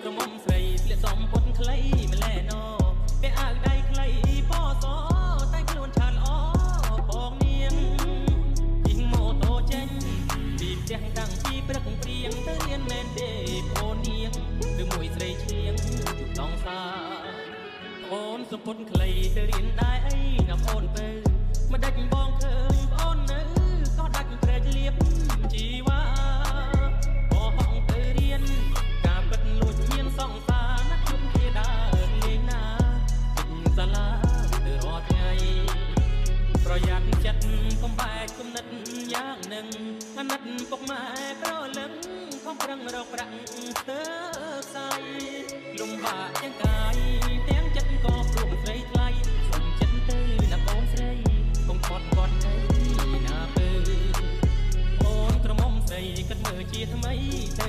ក្រមុំស្រីស្លៀកសំពុតខ្លីម្លែណ ពាក់អាវដៃខ្លីពណ៌ស តែខ្លួនឆានល្អបងនាង ជិះម៉ូតូចេញពីផ្ទះតាំងពីព្រឹកព្រៀង ទៅរៀនមែនទេអូននាង ឬមួយស្រីឈៀងជួបដងសា អូនសំពុតខ្លីទៅរៀនដែរអីណាអូន ពៅមិនដាច់បងឃើញប្អូននៅក៏ដាច់ព្រែកលៀបជីវ៉ា បហងទៅរៀនការពិតលួចមានសង្សារណា ជួបគ្នាដើរលេងណា ជិញសាលាទៅរាល់ថ្ងៃ ប្រយ័ត្នចិត្តកុំបែកគំនិតយ៉ាងនឹង អាណិតពុកម៉ែប្រលឹង ខំប្រឹងរកប្រាក់ស្ទើខ្សែ លំបាកទាំងកាយទាំងចិត្តក៏ព្រមស្រីថ្លៃ សុំចិត្តទៅណាបងស្រី កុំខត់គាត់អីណាពើ អូនក្រមុំស្រីគិតមើលជាថ្មីទៅ